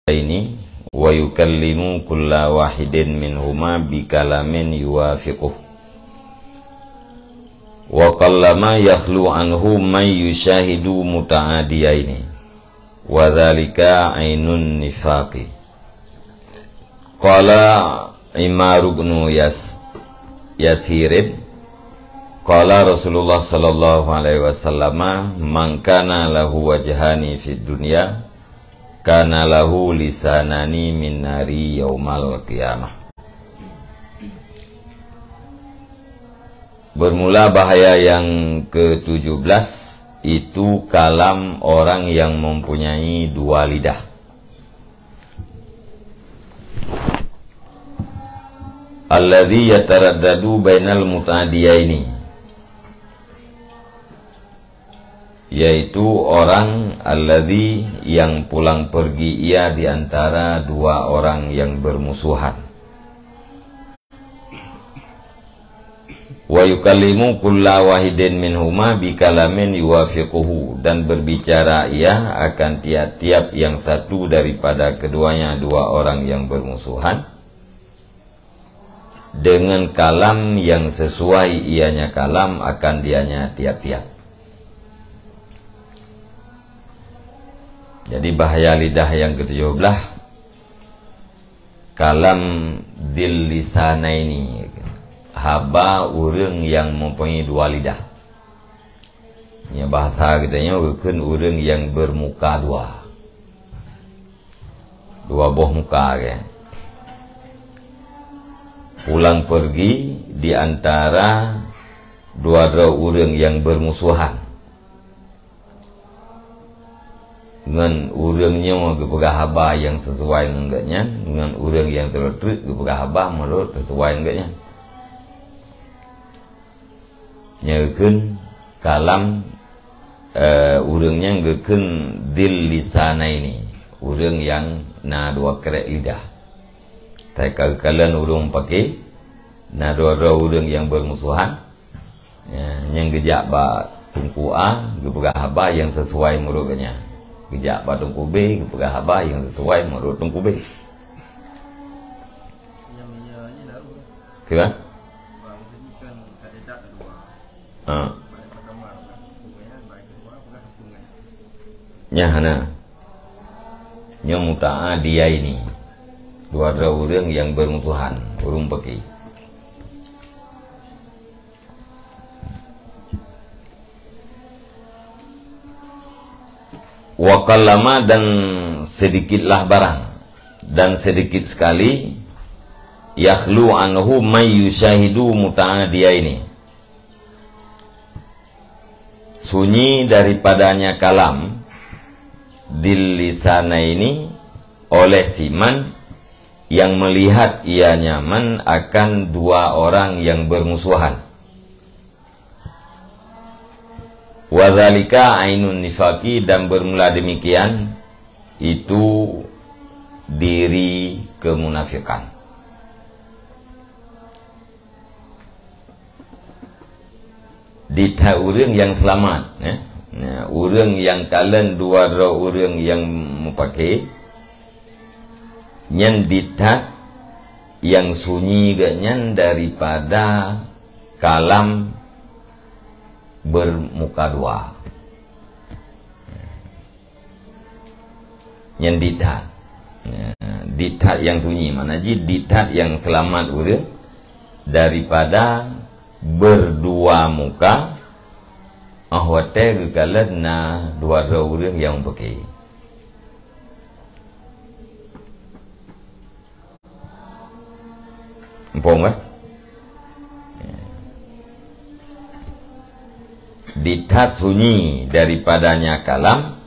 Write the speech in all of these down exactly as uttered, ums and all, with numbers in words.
ini, wa yukallimu kulla wahidin minhuma bi kalamin yuwafiquh. Wa qallama yakhlu anhu man yusyahidu muta'adiyaini, wa dzalika ainun nifaqi. Qala Imar bin Yas-, Yasirib, qala Rasulullah sallallahu alaihi wasallam, "Man kana lahu wajhani fid dunya, kana lahu lisanani min nari yaumal qiyamah." Bermula bahaya yang ketujuh belas, itu kalam orang yang mempunyai dua lidah. Alladzi yataraddadu bainal muta'adiyaini, yaitu orang alladzi yang pulang pergi ia di antara dua orang yang bermusuhan. Wa yukallimu kulla wahidin minhuma bi kalamin yuwafiquhu, dan berbicara ia akan tiap-tiap yang satu daripada keduanya dua orang yang bermusuhan dengan kalam yang sesuai ianya kalam akan dianya tiap-tiap. Jadi bahaya lidah yang ketujuh belas, kalam dzil lisanaini, haba ureuëng yang mempunyai dua lidah. Nya bahasa geutanyoe geukheun ureuëng yang bermuka dua. Dua boh muka ke. Pulang pergi di antara dua droe ureuëng yang bermusuhan. Ngon ureuëng nyoe geupeugah haba nyang sesuai ngon geuh nyan, ngon ureuëng nyang treuk-treuk geupeugah haba meunurot sesuai ngon geuh nyan. Nyoe kheun kalam, eh, ureuëng nyan geukheun dzil lisanaini, ureuëng nyang na dua krek lidah. Takalon ureuëng paké, na dua droe ureuëng nyang bermusuhan, Ya, nyang geujak bak Teungku A, geupeugah haba nyang sesuai meunurot geuh nyan. Geujak bak Teungku B, geupeugah haba nyang sesuai meunurot Teungku B. Kiban? Ha. Nyan hana. Nyoe muta'adiyaini. Dua droe ureuëng nyang bermusuhan, ureuëng paké. Wa qallama, dan sedikitlah barang, dan sedikit sekali, yakhlu anhu may yusyahidu muta'adiyaini, sunyi daripadanya kalam dzil lisanaini oleh siman yang melihat ia nyaman akan dua orang yang bermusuhan. Wa dzalika ainun nifaqi, dan bermula demikian itu diri kemunafikan. Di that ureuëng nyang seulamat, eh? Nah, ureuëng nyang kalon dua droe ureuëng nyang mupaké, nyan di that nyang sunyi geuh nyan daripada kalam bermuka dua. Nyan di that. Ya, di that nyang sunyi, makna jih di that nyang seulamat ureuëng daripada berdua muka, óh watée geukalon na dua droe ureuëng nyang mupaké. Muphom kan? Di that sunyi daripadanya kalam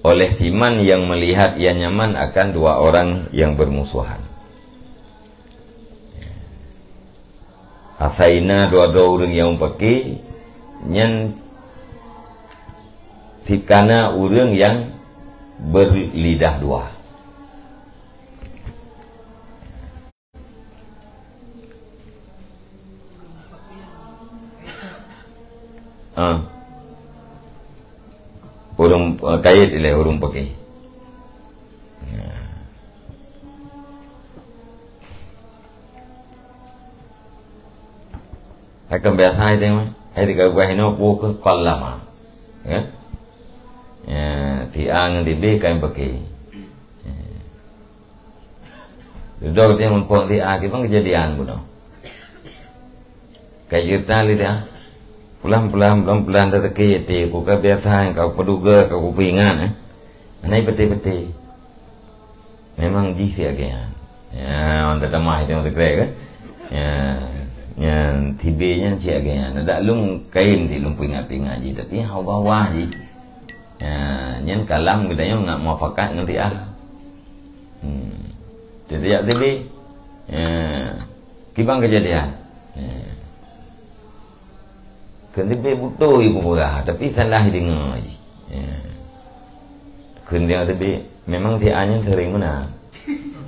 oleh siman yang melihat ia nyaman akan dua orang yang bermusuhan. Asai na dua droe ureuëng nyang mupaké, nyan sikana ureuëng nyang berlidah dua. Ah. Ureuëng, eh, kayèe ilèe ureuëng paké. Takon biasa hai tengok. Hai di gabah inoe pu ke kolama. Ya. Ya, si A ngon si B kan pakai. Ya. Dudoe teuh muphom si A kiban keujadian bunoe. Ka cerita lé dia. Pulan-pulan, pulan-pulan teuka até ku ka biasa, ka peuduga, ka kupeuingat, eh. Hana ipeutée-peutée. Memang jih siat geuh nyan. Ya, orang tetamah itu yang terkerek kan? Ya, nyan tibe nyan siat geuh nyan. Dak lung kain ti lung peuingat-peuingat jih, tapi haba-haba jih. Ya, nyan kalam geutanyoe ngat muafakat ngon si A. Hmm. Jadi jak tibe. Ya. Kiban keujadian. Ya. Kheun si B beutôi peugah, tapi salah deungoe jih. Ya. Kheun deungoe si B, memang si A nyan sering meunan.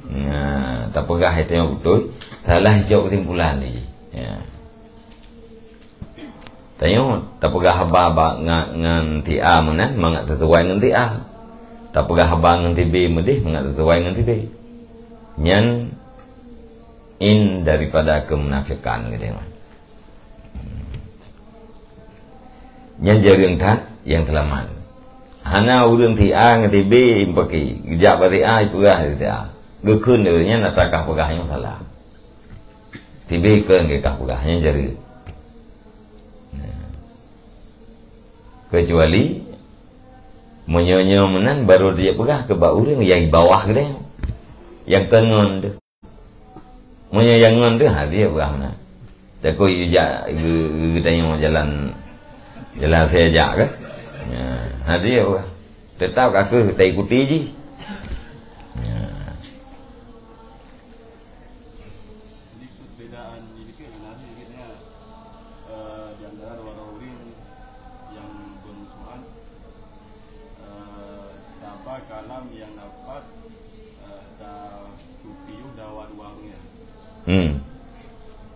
Nah, tapeugah itu nyang beutôi, salah jok keusimpulan jih. Ya. Tanyoe tapeugah haba ba-, nga-, ngon si A meunan mangat sisuai ngon si A. Tapeugah haba ngon si B meudeh mangat sisuai ngon si B. Nyan in daripada keumunafikan geutanyoe. Nyan jareueng that nyang seulamat. Hana ureueng si A ngon si B ipaké, geujak bak si A ipeugah si A. Geukheun lé ureueng nyan atra kah peugah nyoe salah. Si B kheun keu kah peugah nyan jareueng. Nah. Keucuali meunyoe nyoe meunan baru dijak peugah keu bak ureueng nyang di bawah geutanyoe. Nyang kheun ngon teuh. Meunyoe nyang ngon teuh, ha, dia peugah meunan. Takot ijak geu-, geu-, geutanyoe jalan, jalan saya jak ke? Ya, ha, dia peugah. Tetap ka keuh taikuti jih. Ya. Jadi perbedaan ini kan, eh, di antara dua orang ureueng yang bermusuhan, eh, siapa kalam yang dapat, eh, tacupi dawa dua ureueng. Hmm.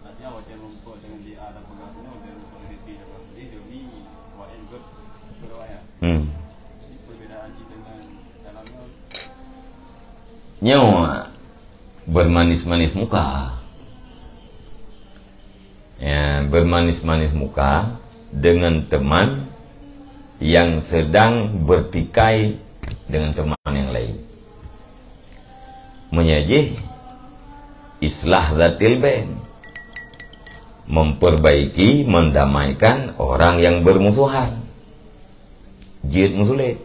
Artinya, watèe muphom dengan dia ada pengakuan dan peneliti yang lebih demi waen ber-, berwayat. Hmm. Jadi, perbedaan itu dengan dalamnya. Nyoe bermanis-manis muka. Ya, bermanis-manis muka dengan teman yang sedang bertikai dengan teman yang lain. Meunyoe jih, islah zatil bain, memperbaiki, mendamaikan orang yang bermusuhan. Jeuet meusulet.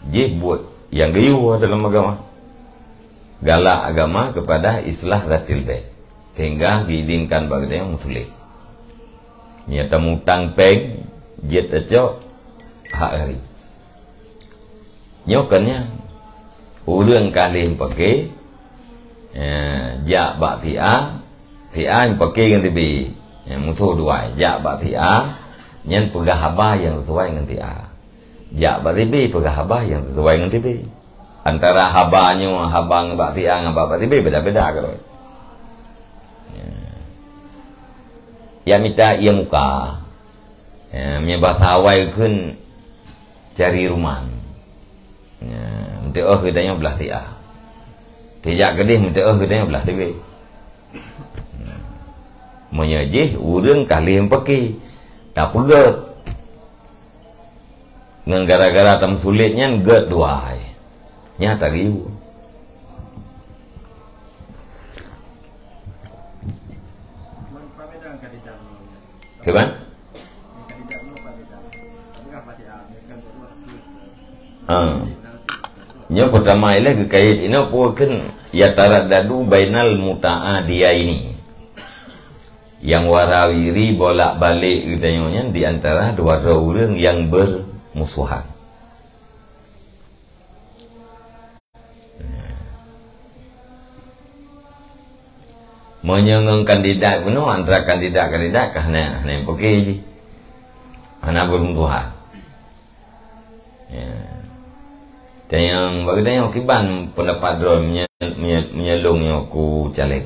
Jih buet nyang geuyue dalam agama. Galak agama kepada islah zatil bain, sehingga diizinkan bak geutanyoe meusulet. Meunyoe tamutang péng, jeuet tacok hak hari. Nyoe kan nyan. Ureueng ka lheueh paké, eh, jak bak si A, si A paké ngon si B. Eh, musoh dua, jak bak si A, nyan peugah haba nyang sesuai ngon si A. Jak bak si B, peugah haba nyang sesuai ngon si B. Antara haba nyoe, haba ngon bak si A ngon bak, bak si B beda-beda keudroe. Ya. Ya mita ie muka. Ya, meunyoe basa awai kheun cari ruman. Ya, meuteuk geutanyoe blah si A. Tijak keudeh meuteuk geutanyoe blah si B. Ya. Meunyoe jih ureueng ka lheueh paké, tapeugöt. Ngon gara-gara tameusulet nyan göt dua hai. Nyan tageuyue. Kiban? Ha. Nyoe peutama ilée geukait inoe peue kheun yataraddadu bainal muta'adiyaini. Nyang warawiri bolak-balik geutanyoe nyan di antara dua droe ureueng nyang beurmusohan. Meunyoe ngon kandidat bunoe, antara kandidat-kandidat ka hana, hana nyang paké jih. Hana beuruntuhan. Ya. Tanyong bagi tanyong kiban pendapat droe menye-, menye-, menyelong nyoe ku caleg.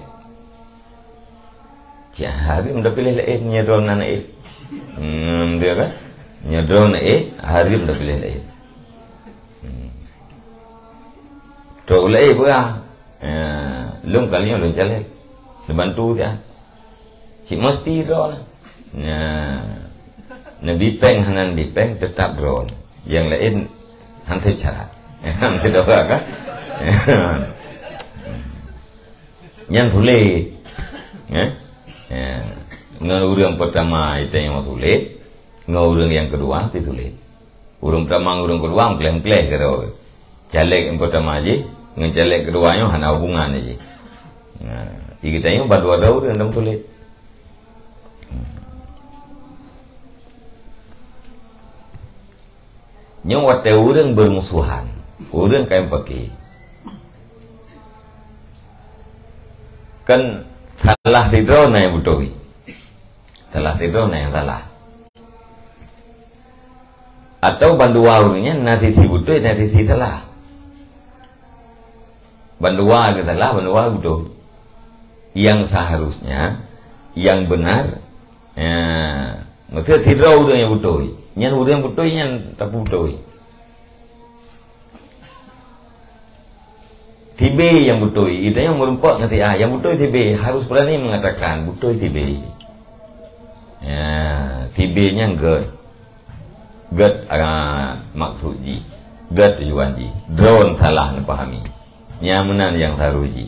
Cak, hareuem tapiléh laén meunyoe droe na éh. Hmm, dia kan? Meunyoe droe na éh, hareuem tapiléh laén. Hmm. Trok lé peugah. Ya, lôn kali nyoe lôn caleg. Neubantu siat. Cit meusti droe lah. Nah, neubi péng hana neubi péng, teutap droe. Nyang laén han teucarat. Han teudoa kan? Nyan sulet. Eh? Ya. Ngon ureuëng pertama itanyong sulet, ngon ureuëng nyang keudua pi sulet. Ureuëng pertama ngon ureuëng keudua meukleh-meukleh keudroe. Caleg nyang pertama jih ngon caleg keudua nyoe hana hubungan jih. Nah, di geutanyoe ba dua droe ureuëng lam sulet. Nyoe watée ureuëng beurmusuhan, ureuëng kayém paké. Kan salah sidroe na nyang beutôi. Salah sidroe na nyang salah. Atau bandua ureuëng nyan na sisi beutôi, na sisi salah. Bandua geusalah, bandua beutôi. Yang seharusnya, yang benar, ya, maksud sidroe ureuëng nyang beutôi. Nyan ureuëng beutôi nyan tapi beutôi. Si B nyang beutôi, geutanyoe meurumpok ngon si A, nyang beutôi si B, harus berani mengatakan beutôi si B. Ya, si B nyan gét. Gét, ah, maksud jih. Gét tujuan jih. Droen salah neupahami. Nyang meunan nyang saru jih.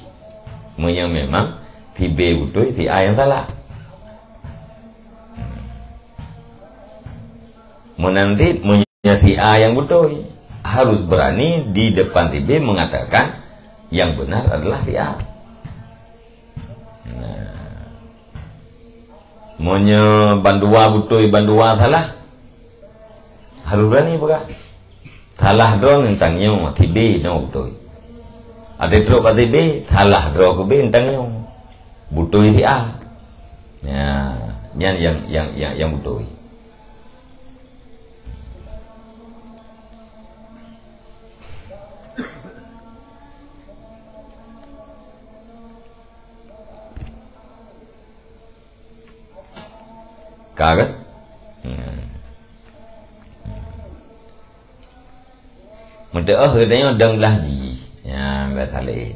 Meunyoe memang si B beutôi, si A nyang salah. Hmm. Meunan cit, meunyoe si A nyang beutôi, harus berani di depan si B mengatakan yang benar adalah si A. Nah. Meunyoe bandua beutôi, bandua salah, harus berani peugah. Salah droe ngon tanyoe, si B nyoe beutôi. Ada trok bak si B, salah droe keu B ngon tanyoe. Beutôi si A. Ya, nyan yang, yang, yang, yang beutôi. Ka kan? Hmm. Meuteuoh geutanyoe dong blah jih. Ya, biasa laén.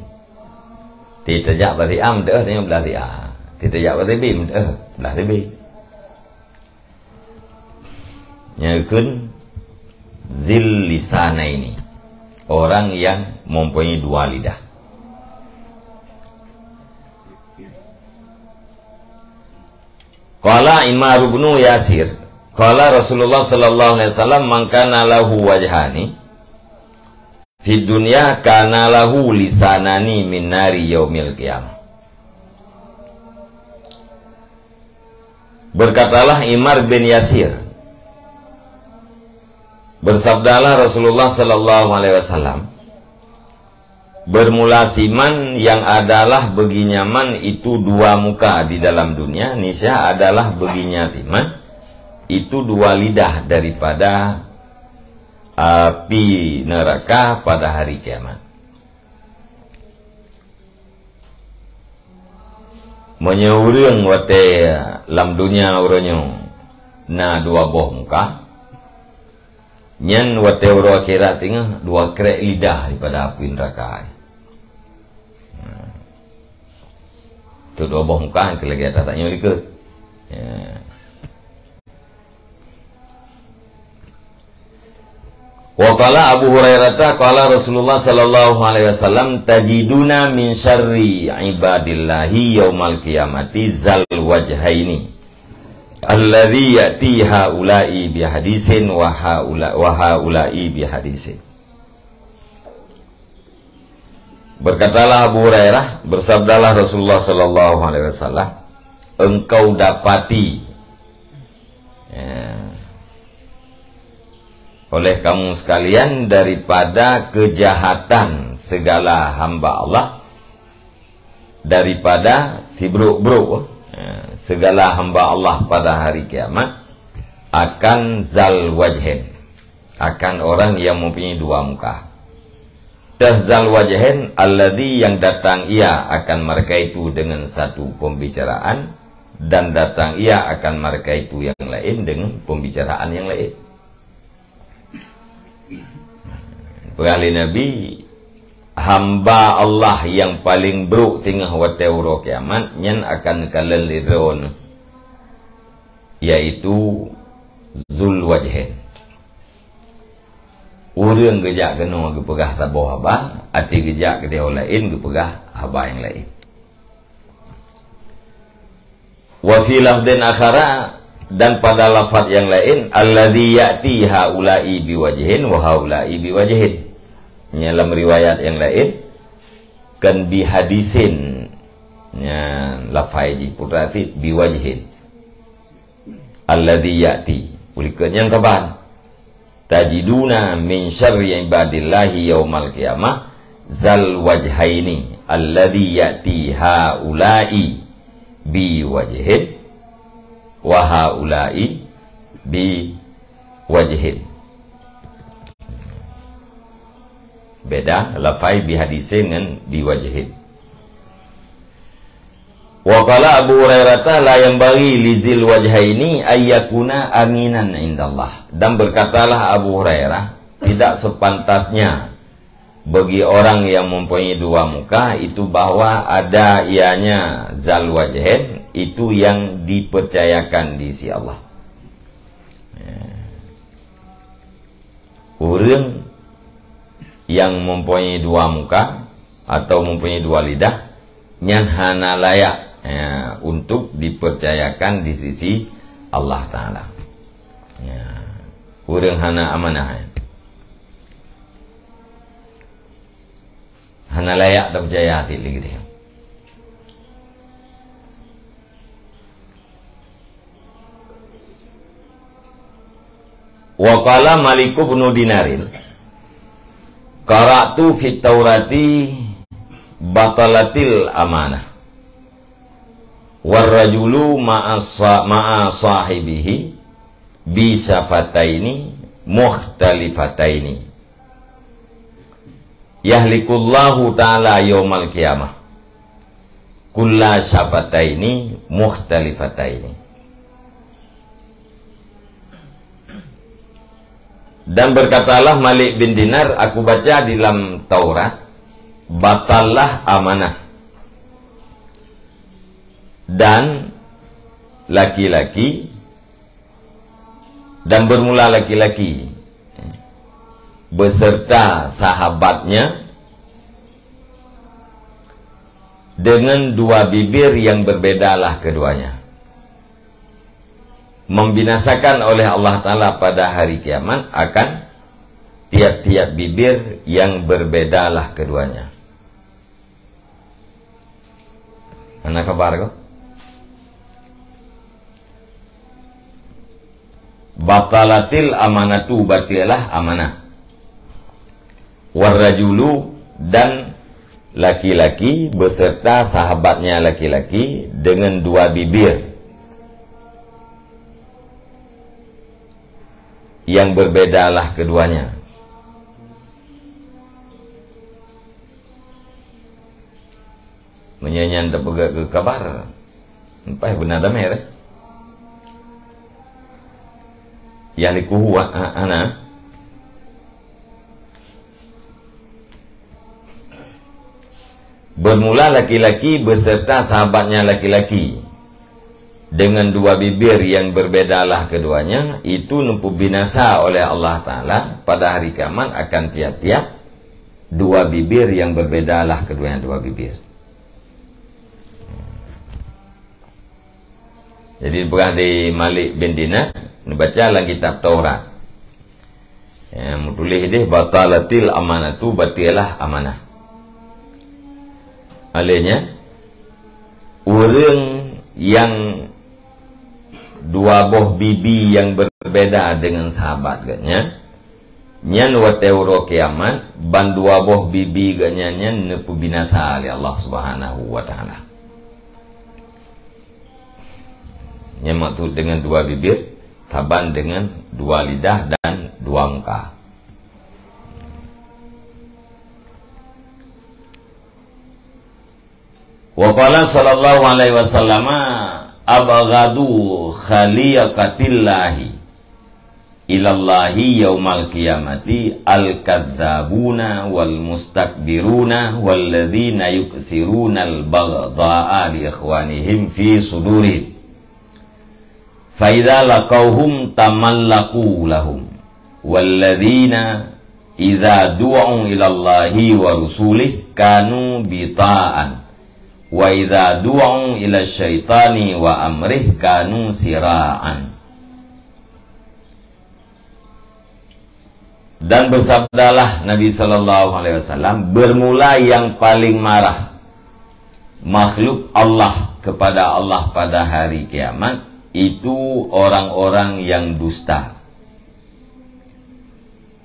Ti tajak bak si A, meuteuoh tanyoe blah si A. Ti tajak bak si B, meuteuoh blah si B. Nyan kheun zil lisanaini. Orang yang mempunyai dua lidah. Qala Ammar bin Yasir, qala Rasulullah sallallahu alaihi wasallam, "Man kana lahu wajhani fid dunya kana lahu lisanani min nari yaumil qiyamah." Berkatalah Ammar bin Yasir, bersabdalah Rasulullah sallallahu alaihi wasallam, bermula siman yang adalah beuginya man itu dua muka di dalam dunia, niscaya adalah beuginya siman itu dua lidah daripada api neraka pada hari kiamat. Meunyoe ureuëng watée lam donya uroe nyoe na dua boh muka, nyan watée uroe akhirat teungoh dua krek lidah daripada apui neuraka. Nah. Tu dua boh muka nyang lagée atas tanyoe likot. Ya. Wa qala Abu Hurairah, qala Rasulullah sallallahu alaihi wasallam, "Tajiduna min syarri ibadillahi yaumal qiyamati zal wajhaini, alladzi ya'ti haula'i bihadisin wa haula-, wa haula'i bihadisin." Berkatalah Abu Hurairah, bersabdalah Rasulullah sallallahu alaihi wasallam, "Engkau dapati, ya, oleh kamu sekalian daripada kejahatan segala hamba Allah, daripada sibrok-brok, ya, segala hamba Allah pada hari kiamat akan zal wajhin, akan orang yang mempunyai dua muka." Teuh zal wajhin alladzi, yang datang ia akan mereka itu dengan satu pembicaraan, dan datang ia akan mereka itu yang lain dengan pembicaraan yang lain. Peugah lé Nabi, hamba Allah nyang paleng brok teungoh watée uroe kiamat nyan akan neukalon lé Droeneuh, yaitu Zul Wajhain. Ureuëng geujak keunoe geupeugah saboh haba, até geujak keudeh laén geupeugah haba nyang laén. Wa fi lafdhin akhara, dan pada lafaz nyang laén, "Alladzi ya'ti haula'i biwajhin wa haula'i biwajhin." Nya lam riwayat nyang laén, kan bihadisin. Nya lafai jih putra cit biwajhin. Alladzi ya'ti. Ulikot nyang kaban. "Tajiduna min syarri ibadillahi yaumal qiyamah zal wajhaini alladzi ya'ti haula'i bi wajhin wa haula'i bi wajhin." Beda lafai bihadisin ngon biwajhin. Wa qala Abu Hurairah, "La yanbaghi li zil wajhaini ayyakuna aminan indallah." Dan berkatalah Abu Hurairah, "Tidak sepantasnya bagi orang yang mempunyai dua muka itu bahwa ada ianya zal wajhain, itu yang dipercayakan di sisi Allah." Ya. Ureuëng nyang mempunyai dua muka atau mempunyai dua lidah, nyan hana layak, ya, untuk dipercayakan di sisi Allah Taala. Ya. Ureuëng hana amanah, ya. Hana layak tapeucaya até lé geutanyoe. Wa qala Malik bin Dinarin, "Qara'tu fit Taurati batalatil amanah. War rajulu ma'a sa-, ma'a sahibihi bi syafataini mukhtalifataini. Yahlikullahu ta'ala yaumal qiyamah kulla syafataini mukhtalifataini." Dan berkatalah Malik bin Dinar, "Aku baca di dalam Taurat, batallah amanah. Dan laki-laki, dan bermula laki-laki beserta sahabatnya dengan dua bibir yang berbedalah keduanya. Membinasakan oleh Allah Taala pada hari kiamat akan tiap-tiap bibir yang berbedalah keduanya." Hana kabar ko? "Batalatil amanatu, batilah amanah. Warrajulu, dan laki-laki beserta sahabatnya laki-laki dengan dua bibir yang berbedalah keduanya." Meunyoe nyan tapeugah keu kabar, leupah beuna damé, eh? Yah likuhu, ha-, ha-, hana. Bermula laki-laki beserta sahabatnya laki-laki dengan dua bibir yang berbedalah keduanya, itu neupeubinasa oleh Allah Taala pada hari kiamat akan tiap-tiap dua bibir yang berbedalah keduanya dua bibir. Jadi, peugah di Malik bin Dinar, neubaca lam kitab Taurat. Ya, meutuléh deh, "Batalatil amanatu, batilah amanah." Alèh nyan, ureuëng nyang dua boh bibi nyang berbeda deungon sahabat geuh nyan, nyan watèe uroe kiamat, ban dua boh bibi geuh nyan, nyan neupeubinasa lé Allah Subhanahu wa Taala. Nyan maksud deungon dua bibir, saban deungon dua lidah dan dua muka. Wa qala sallallahu alaihi wasallama, "Abghadu khaliqatillahi ilallahi yaumal qiyamati al-kadzdzabuna wal mustakbiruna walladzina yuksirunal baghdha'a li ikhwanihim fi sudurihim. Fa idza laqauhum tamallaqu lahum. Walladzina idza du'u ilallahi wa rusulih kanu bita'an. Wa idza du'u ila syaitani wa amrih kanu sira'an. Dan bersabdalah Nabi sallallahu alaihi wasallam, bermula yang paling marah makhluk Allah kepada Allah pada hari kiamat itu orang-orang yang dusta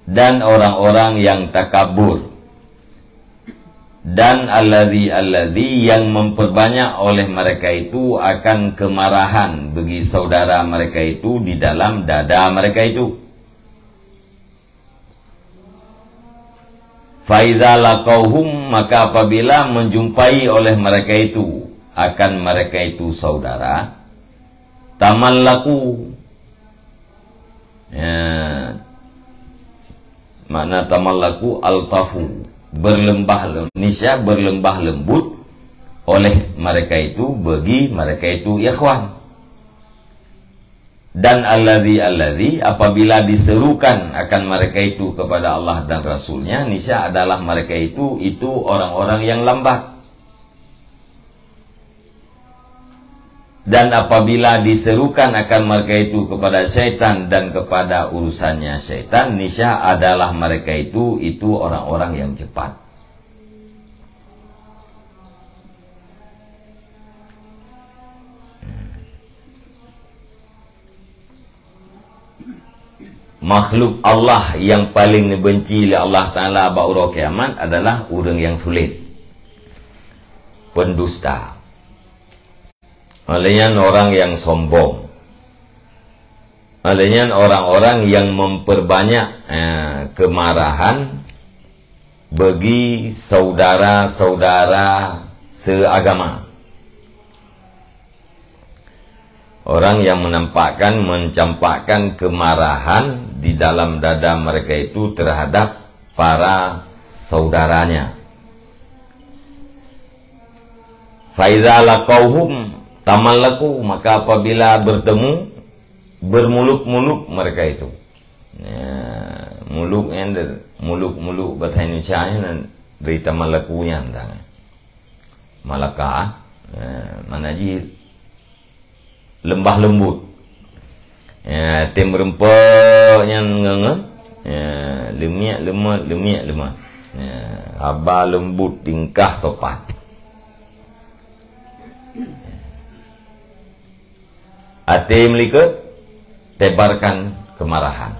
dan orang-orang yang takabur dan alladzi-alladzi yang memperbanyak oleh mereka itu akan kemarahan bagi saudara mereka itu di dalam dada mereka itu. Fa idza laqauhum, maka apabila menjumpai oleh mereka itu akan mereka itu saudara, tamallaku. Ya. Makna tamallaku altafu, berlembah lem-, nisya berlembah lembut oleh mereka itu bagi mereka itu ikhwan. Dan alladzi-alladzi, apabila diserukan akan mereka itu kepada Allah dan Rasul-Nya, niscaya adalah mereka itu, itu orang-orang yang lambat. Dan apabila diserukan akan mereka itu kepada syaitan dan kepada urusannya syaitan, niscaya adalah mereka itu, itu orang-orang yang cepat. Makhluk Allah yang paling dibenci lé Allah Taala bak uroe kiamat adalah ureuëng yang sulet, pendusta. Laén nyan orang yang sombong. Laén nyan orang-orang yang memperbanyak, eh, kemarahan bagi saudara-saudara seagama. Orang yang menampakkan, mencampakkan kemarahan di dalam dada mereka itu terhadap para saudaranya. Fa idza laqauhum tamallaku, maka apabila bertemu, bermuluk-muluk mereka itu. Ya, muluk nyan, muluk-muluk bahasa Indonesia nyan dari tamallaku nyan, tang. Malaka, ya, mana ji lembah lembut. Ya, tem rempok nyan ngeungeun. Ya, leumiek leumeut, leumiek leumeut. Ya, haba lembut, tingkah sopan. Até meulikot, tebarkan kemarahan.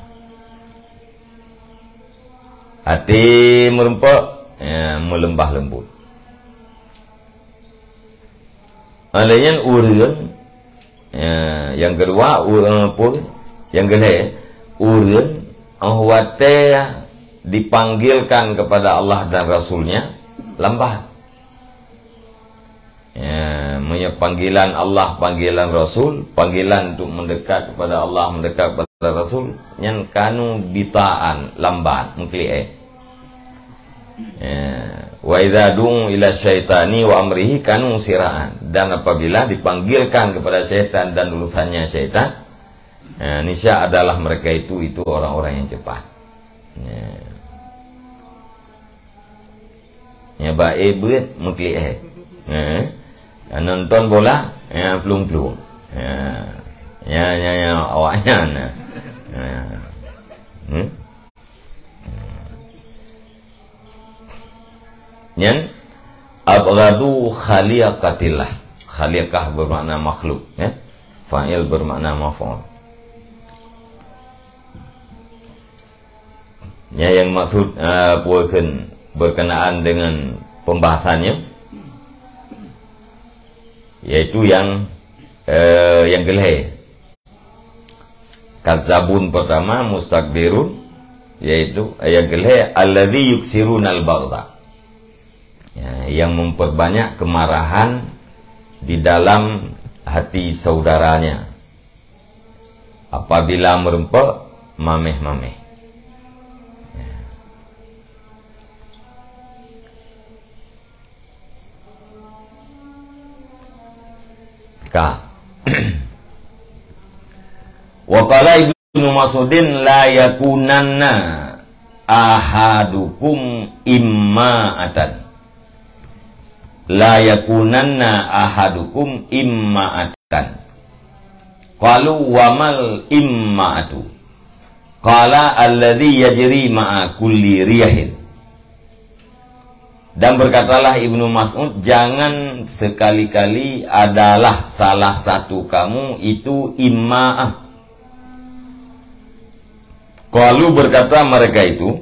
Até meureumpok, ya, meuleumbah leumbot. Laén nyan ureuëng, ya, nyang keudua, u-, eh, peue? Nyang keulhée, ureuëng óh watée dipanggilkan kepada Allah dan Rasul-Nya, lambat. Ya, meunyoe panggilan Allah, panggilan Rasul, panggilan untuk mendekat kepada Allah, mendekat kepada Rasul, nyan kanu bita'an, lambat, meukliek. Ya, wa idza du'u ila syaitani wa amrihi kanu sira'an. Dan apabila dipanggilkan kepada syaitan dan urusannya syaitan, ya, niscaya adalah mereka itu, itu orang-orang yang cepat. Ya. Nya ba-e beuet meuklik hai. Eh. Nonton bola, ya, plueng-plueng. Ya. Ya, ya, ya, awaknyan. Ya. Hmm? Nyan abghadu khaliqatillah. Khaliqah bermakna makhluk, ya. Fa'il bermakna maf'ul. Ya, yang maksud, eh, peue kheun berkenaan dengan pembahasannya, yaitu yang, eh, yang keulhée. Kazabun pertama, mustakbirun, yaitu, eh, yang keulhée, alladzi yuksirunal baghdha. Ya, yang memperbanyak kemarahan di dalam hati saudaranya. Apabila meureumpok, mameh-mameh. Ya. Ka. Wa qala Ibnu Mas'udin, "La yakunanna ahadukum imma'atan." "La yakunanna ahadukum imma'atan." Qalu, "Wa mal imma'atu?" Qala, "Alladzi yajri ma'a kulli riyahin." Dan berkatalah Ibnu Mas'ud, "Jangan sekali-kali adalah salah satu kamu itu imma'ah." Qalu, berkata mereka itu,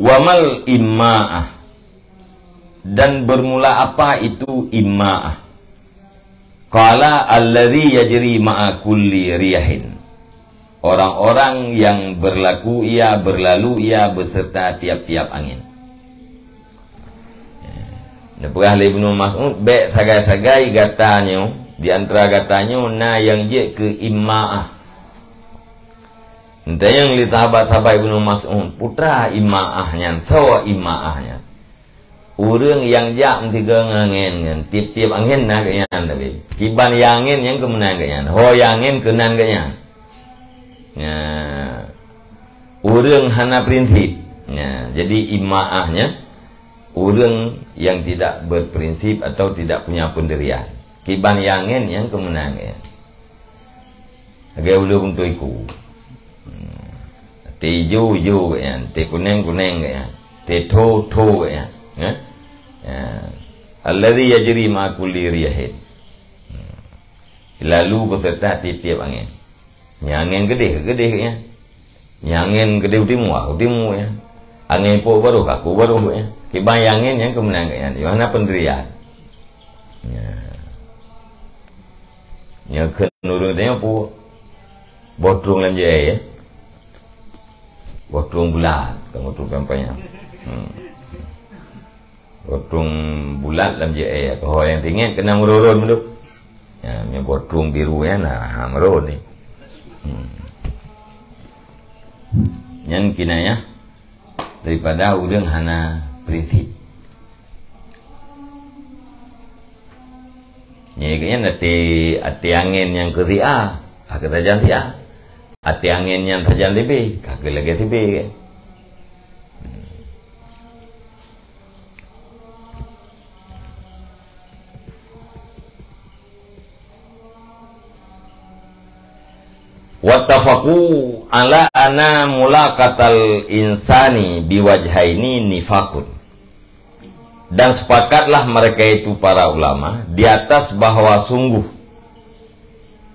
"Wa mal imma'ah?" Dan bermula apa itu imma'ah? Qala, "Alladzi yajri ma'a kulli riyahin." Orang-orang yang berlaku ia, berlalu ia beserta tiap-tiap angin. Neupeugah lé Ibnu Mas'ud, "Bék sagai-sagai gata nyoe, di antara gata nyoe na nyang jeuet keu imma'ah." Neutanyong lé sahabat-sahabat Ibnu Mas'ud, "Peue imma'ah nyan, soe imma'ah nyan?" Ureuëng nyang jak meusigoe ngon angén nyan, tieb-tieb angén na geuh nyan tapi. Kiban nyang angén nyang keuh meunan geuh nyan. Ho nyang angén keunan geuh nyan. Nya, ureuëng hana prinsip. Nya, jadi imma'ah nyan ureuëng yang tidak berprinsip atau tidak punya pendirian. Kiban nyang angén nyang keuh meunan geuh nyan. Lagée ulôn beutôi iku. Hmm. Teuijo, ijo geuh nyan, teukuneng, kuneng geuh nyan, teutho-tho geuh nyan. Ya? Ya. Alladzi yajri ma'a kulli riyahin. Hmm. Lalu beserta tieb-tieb angén. Nyang angén keudeh, keudeh geuh nyan. Nyang angén keudeh u timu, u timu geuh nyan. Angén pok baroh, ka pok baroh geuh nyan. Kiban nyang angén nyang keuh meunan geuh nyan. Di mana pendirian? Ya. Nyoe kheun ureuëng tanyoe peue? Boh trueng lam jeuet, ya? Boh trueng bulat, kan boh trueng panyang-panyang. Hmm. Boh trueng bulat lam jeuet, ya? Keuhai nyang tinggi keunan meururun meuduk. Ya, nyoe boh trueng biru, ya, nah, ha, meururun ni. Hmm. Nyan kinayah daripada ureuëng hana prinsip. Nyan keuh nyan até, até angén nyang keu si A, ka keu sajan si A. Até angén nyang sajan si B, ka keu lagée si B kan. Wattafaqu ala anna mulaqatal insani biwajhaini nifaqun. Dan sepakatlah mereka itu, para ulama, di atas bahwa sungguh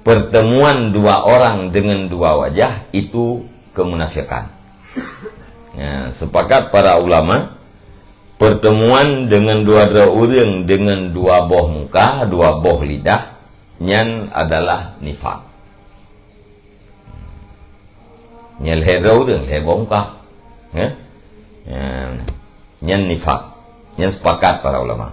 pertemuan dua orang dengan dua wajah itu kemunafikan. Ya, sepakat para ulama, pertemuan dengan dua droe ureuëng dengan dua boh muka, dua boh lidah, nyan adalah nifak. Nyan lhée droe ureuëng, lhée boh muka. Ya? Ya, nyan nifak. Nyan sepakat para ulama.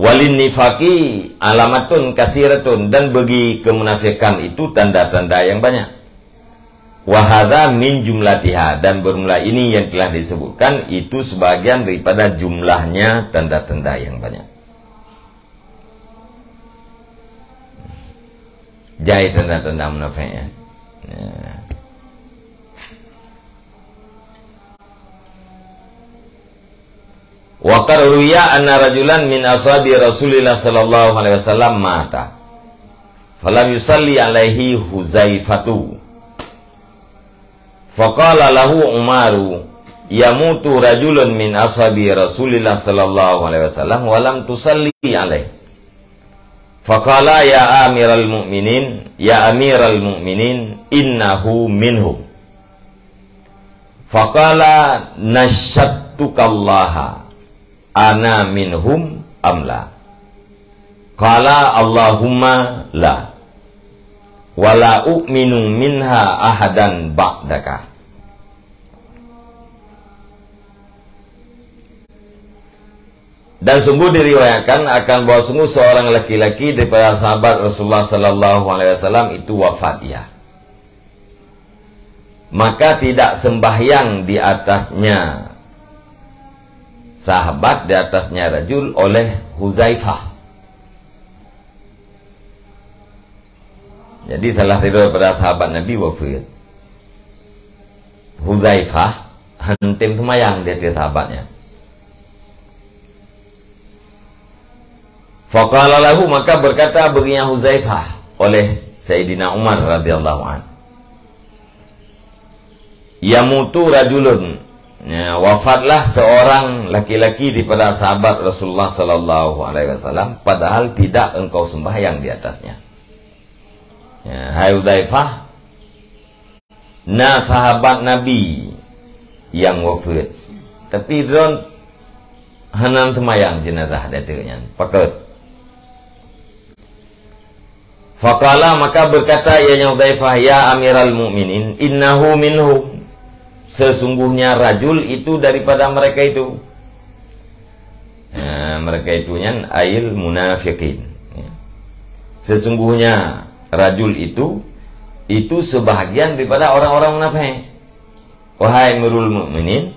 Walin nifaki alamatun kasiratun, dan bagi kemunafikan itu tanda-tanda yang banyak. Wahada min jumlatiha, dan bermula ini yang telah disebutkan itu sebahagian daripada jumlahnya tanda-tanda yang banyak. Jai tanda-tanda munafik, ya. Ya. Wa qad ruwiya anna rajulan min ashabi Rasulillah sallallahu alaihi wasallam mata. Falam yusalli alaihi Huzaifatu. Faqala lahu Umaru, "Yamutu rajulun min ashabi Rasulillah sallallahu alaihi wasallam wa lam tusalli alaihi." Faqala, "Ya amiral mu'minin, ya amiral mu'minin, innahu minhum." Faqala, "Nasyattukallaha, ana minhum am la?" Qala, "Allahumma la, wa la u'minu minha ahadan ba'daka." Dan sungguh diriwayatkan akan bahwa sungguh seorang laki-laki daripada sahabat Rasulullah sallallahu alaihi wasallam itu wafat ia. Maka tidak sembahyang di atasnya sahabat, di atasnya rajul, oleh Huzaifah. Jadi salah sidroe daripada sahabat Nabi wafeuet. Huzaifah han tem seumayang di ateueh sahabat nyan. Faqala lahu, maka berkata baginya Huzaifah oleh Saidina Umar radhiyallahu anhu, "Yamutu rajulun," ya, wafatlah seorang laki-laki daripada sahabat Rasulullah sallallahu alaihi wasallam, padahal tidak engkau sembahyang di atasnya. Ya, hai Huzaifah, na sahabat Nabi nyang wafeuet, tapi droen hana seumayang jeunazah di ateueh nyan. Pakon? Faqala, maka berkata ianya Hudzaifah, "Ya Amiral Mukminin, innahu minhum." Sesungguhnya rajul itu daripada mereka itu. Nah, mereka itu nyan ail munafiqin. Ya. Sesungguhnya rajul itu, itu sebahagian daripada orang-orang munafik. Wahai Amirul Mukminin,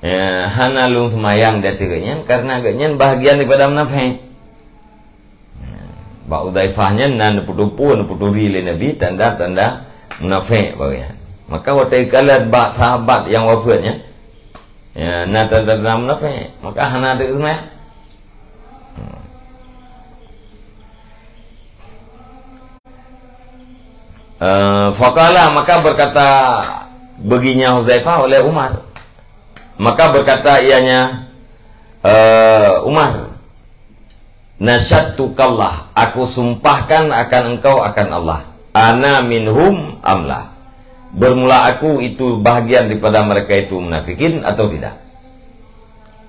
ya, hana lôn seumayang di ateueh geuhnyan karena geuhnyan bahagian daripada munafik. Bak Hudzaifah nyan na neupeutupo, neuputuri lé Nabi tanda-tanda munafik bak geuhnyan. Maka watée kalon bak sahabat nyang wafeuet nyan, ya, na tanda-tanda munafik, maka hana teuk seumayang. Eh, faqala, maka berkata baginya Hudzaifah oleh Umar. Maka berkata ianya, eh, Umar, "Nasyadtukallah, aku sumpahkan akan engkau akan Allah. Ana minhum amla? Bermula aku itu bahagian daripada mereka itu munafikin atau tidak?"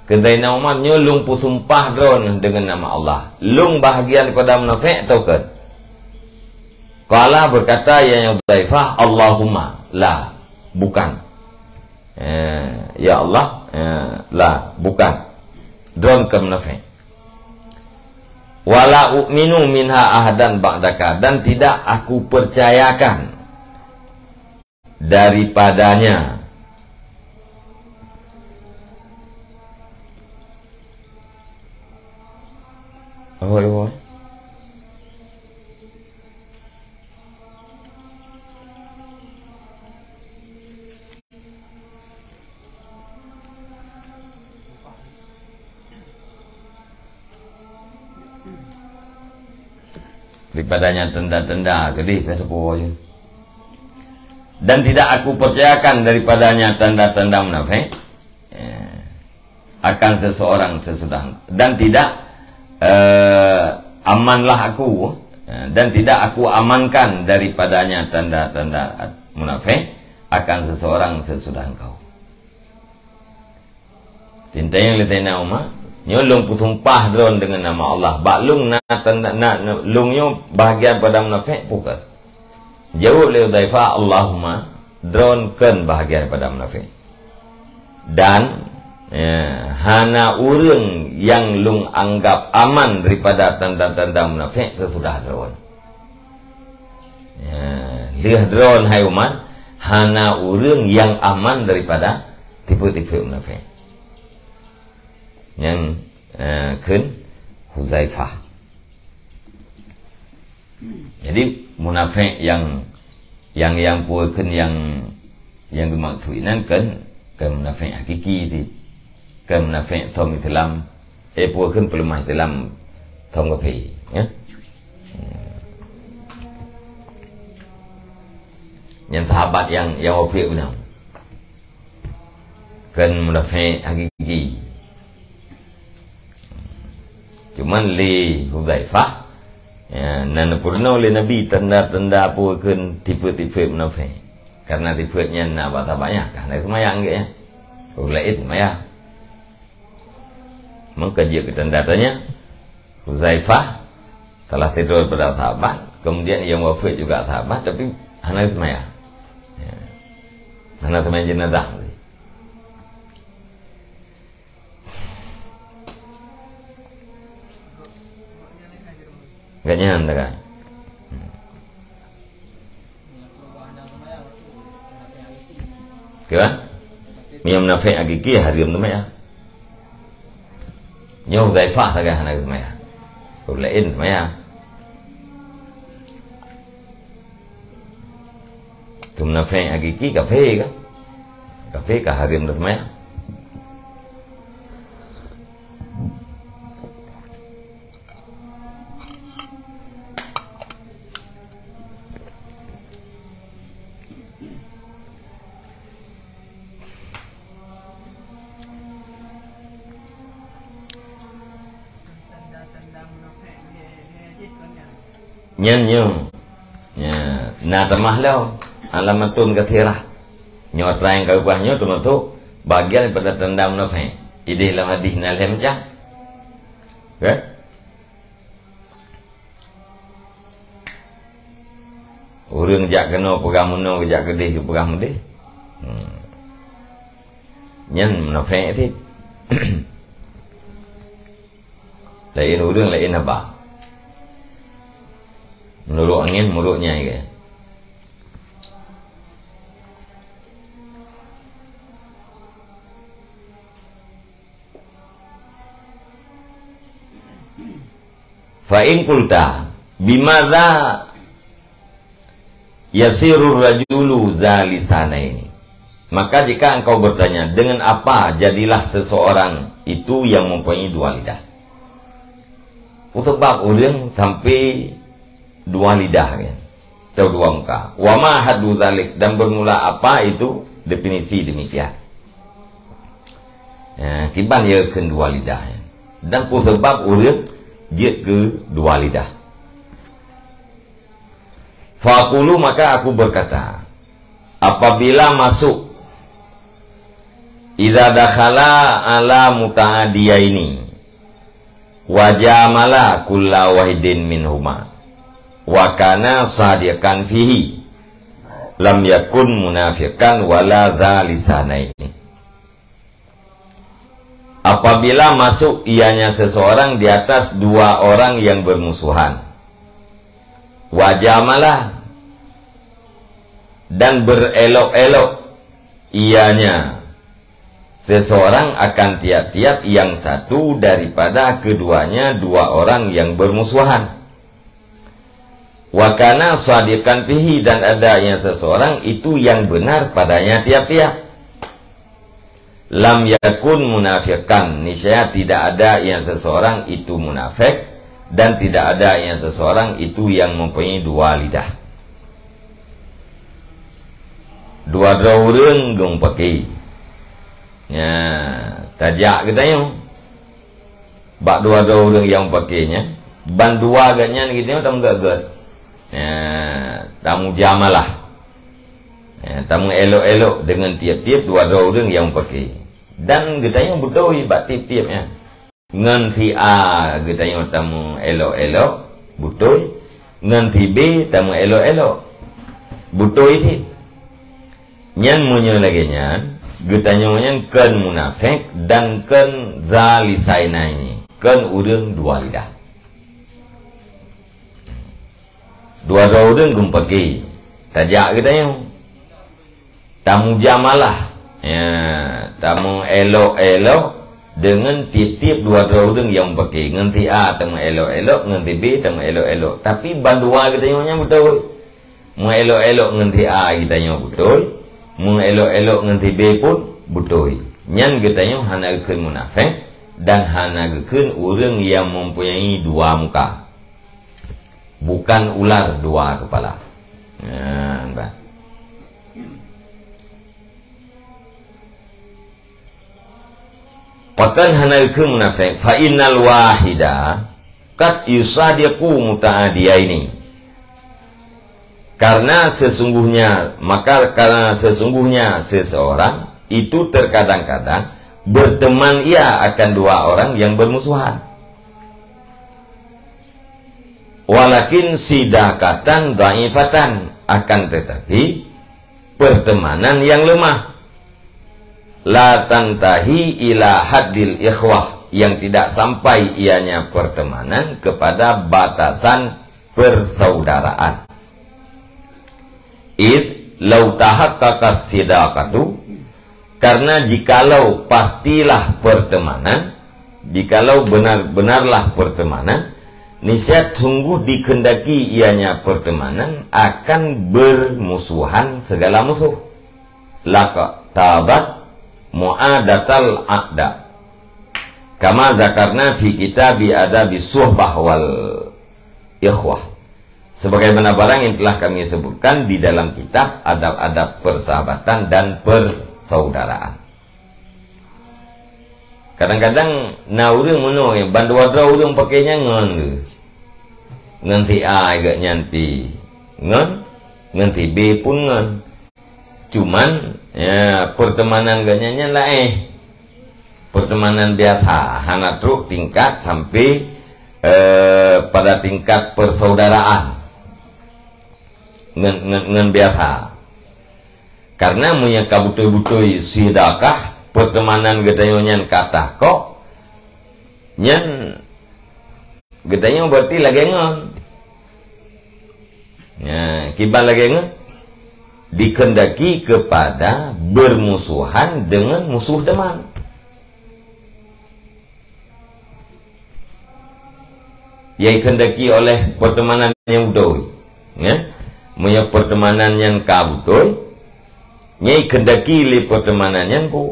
Kheun Saidina Umar, "Nyoe lôn peusumpah droen deungon nama Allah. Lôn bahagian daripada munafik atau kon?" Qala, berkata ianya Hudzaifah, "Allahumma, la, bukan." Eh, ya Allah, eh, la, bukan. Droen kon munafik. "Wala u'minu minha ahadan ba'daka," dan tidak aku percayakan daripadanya. Apa dia buat? Daripadanya tanda-tanda keudeh ka sapeue je. Dan tidak aku percayakan daripadanya tanda-tanda munafik, eh, akan seseorang sesudah, dan tidak, eh, amanlah aku, eh, dan tidak aku amankan daripadanya tanda-tanda munafik akan seseorang sesudah engkau. Tinteng lé Saidina Umar, "Nyoe lôn peusumpah droen deungon nama Allah. Bak lôn na tanda, na, na, lôn nyoe bahagian pada munafik, peue kon?" Jaweueb lé Hudzaifah, "Allahumma, droen kon bahagian pada munafik. Dan, ya, hana ureuëng nyang lôn anggap aman daripada tanda-tanda munafik sesudah droen." Ya, lheueh droen, hai Umar, hana ureuëng nyang aman daripada tipe-tipe munafik. Nyang, eh, kheun Huzaifah. Jadi, munafik nyang, nyang, nyang peue kheun nyang, nyang geumaksud inan kheun, kheun munafik hakiki ti. Kheun munafik thom Islam, eh, peue kheun peuleumah Islam thom kafé, ya. Nyang sahabat nyang, nyang wafeuet beuna. Kheun munafik hakiki. Cuman lé Hudzaifah, ya, na neupeurunoe lé Nabi tanda-tanda peue kheun tipe-tipe munafik. Karena tipe nyan na bak sahabat nyan, ka hana seumayang geuh nyan. Ureuëng laén seumayang. Maka jeuet keu tanda tanyoe, Huzaifah, salah sidroe daripada sahabat, kemudian nyang wafeuet juga sahabat, tapi hana seumayang. Ya. Hana seumayang jenazah. Gobnyan teuka. Kan? Meunyoe munafék hakiki hareuem seumayang. Nyoe Hudzaifah sagai hana seumayang. Ureueng laén seumayang. Keu munafék hakiki kafé kan? Kafé ka hareuem seumayang. Nyan nyoe. Nya, na tamah lom. Alamatun katsirah. Nyoe atra nyang ka geupeugah nyoe teumasok bagian daripada tanda munafék. Idéh lam hadih na lhèe macam. Kan? Ureueng jak keunoe peugah meunoe, jak keudéh peugah meudéh. Hmm. Nyan munafék cit. Laén ureueng, laén haba. Meunurot angén, meunurot nyang ié. Fa in qulta, "Bimadza yasirur rajulu dza lisanaini?" Maka jika engkau bertanya, "Dengan apa jadilah seseorang itu yang mempunyai dua lidah?" Peue sabab ureueng sampai dua lidah kan? Atau dua muka. Wa ma haddu dzalik, dan bermula apa itu definisi demikian. Ya, kiban ya kheun dua lidah ya. Dan peue sabab ureueng jeuet keu dua lidah. Faqulu, maka aku berkata, apabila masuk, idza dakhala ala muta'adiyaini, wa jamala kulla wahidin minhuma, wa kana shadiqan fihi, lam yakun munafiqan wala dza lisanaini. Apabila masuk ianya seseorang di atas dua orang yang bermusuhan, wa jamala, dan berelok-elok ianya seseorang akan tiap-tiap yang satu daripada keduanya dua orang yang bermusuhan. Wa kana shadiqan fihi, dan ada yang seseorang itu yang benar padanya tiap-tiap. Lam yakun munafiqan, niscaya tidak ada yang seseorang itu munafik, dan tidak ada yang seseorang itu yang mempunyai dua lidah. Dua droe ureueng geumeupaké. Nya, tajak geutanyoe. Bak dua droe ureueng nyang paké nyan, ban dua geuh nyan geutanyoe tameugeut-geut. Ya, tamujamalah. Ya, tameuelok-elok deungon tiep-tiep dua droe ureueng nyang paké. Dan geutanyoe beutôi bak tiep-tiep nyan. Ngon si A geutanyoe tameuelok-elok, beutôi. Ngon si B tameuelok-elok, beutôi cit. Nyan meunyoe lagée nyan, geutanyoe nyan kon munafék dan kon dza lisanaini, kon ureueng dua lidah. Dua droe ureueng geumeupaké, tajak geutanyoe. Tamujamalah, ya, tameuelok-elok deungon tiep-tiep dua droe ureueng nyang meupaké. Ngon si A tameuelok-elok, ngon si B tameuelok-elok. Tapi bandua geutanyoe nyan beutôi. Meuelok-elok ngon si A geutanyoe beutôi, meuelok-elok ngon si B pun beutôi. Nyan geutanyoe hana geukheun munafék dan hana geukheun ureueng nyang mempunyai dua muka. Bukan ular dua kepala. Nah, bah. Pakon hana geukheun munafék, fa innal wahida qad yusadiqu muta'adiyaini. Karena sesungguhnya, maka karena sesungguhnya seseorang itu terkadang-kadang berteman ia akan dua orang yang bermusuhan. Walakin sidaqatan dhaifatan, akan tetapi pertemanan yang lemah. La tantahi ila haddil ikhwah, yang tidak sampai ianya pertemanan kepada batasan persaudaraan. Id lau tahaqqaqas sidaqatu, Karena jikalau pastilah pertemanan, jikalau benar-benarlah pertemanan, niscaya sungguh dikehendaki ianya pertemanan akan bermusuhan segala musuh. Laqad tabat mu'adatal a'da. Kama zakarna fi kitabi adabi suhbah wal ikhwah. Sebagaimana barang yang telah kami sebutkan di dalam kitab adab-adab persahabatan dan persaudaraan. Kadang-kadang na ureuëng meunoe, bandua droe ureuëng pakai nyan ngon geuh. Ngon si A geuh nyan pi ngon, ngon si B pun ngon. Cuman, ya, pertemanan geuh nyan nyan laén. Pertemanan biasa, hana trok tingkat sampai, eh, pada tingkat persaudaraan. Ngon, ngon, ngon biasa. Karena meunyoe ka beutôi-beutôi sidakah pertemanan geutanyoe nyan ka tahkok, nyan geutanyoe berarti lagée ngon. Nah, kiban lagée ngon dikehendaki kepada bermusuhan dengan musuh teman. Yang dikehendaki oleh pertemanan yang beutôi. Ya? Meunyoe pertemanan yang ka beutôi, yang dikehendaki lé pertemanan yang ku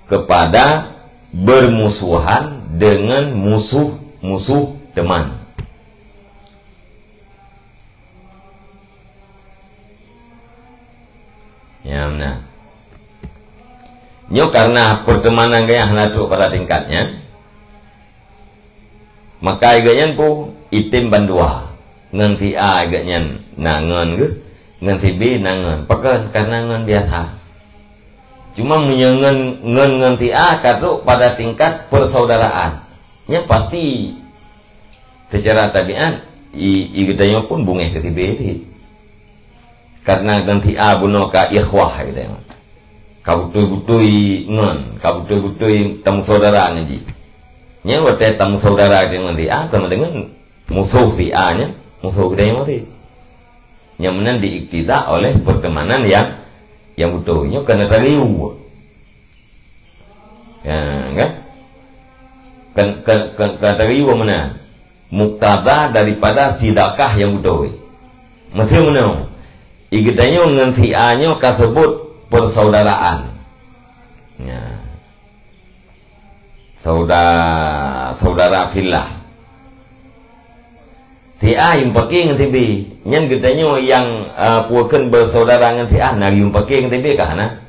kepada bermusuhan dengan musuh-musuh teman. Ya, benar. Nyoe karena pertemanan gaya hana trok pada tingkatnya, maka gaya nyan pu item bandua. Ngon si A gaya nyan na ngon geuh, ngon si B na ngon. Pakon? Karena ngon biasa. Cuma meunyoe ngon, ngon, ngon si A ka trok pada tingkat persaudaraan, nyan pasti secara tabiat i, i geutanyoe pun bungeh keu si B cit. Karena ngon si A bunoe ka ikhwah geutanyoe. Ka beutôi-beutôi ngon, ka beutôi-beutôi tameusaudara ngon jih. Nyan watée tameusaudara geutanyoe ngon si A sama dengan musoh si A nyan musoh geutanyoe maté. Nyang meunan diiktidak oleh pertemanan yang, yang beutôi. Nyoe kana tariu. Ya, kan? Kan, kan, kan, kana tariu meunan. Muktada daripada sidakah yang beutôi. Mesti meunan. Geutanyoe ngon si A nyoe ka sebut persaudaraan. Ya. Sauda-, saudara fillah. Si A yum paké ngon si B. Nyan geutanyoe nyang, eh, pue kheun bersaudara ngon si A, na yum paké ngon si B ka hana?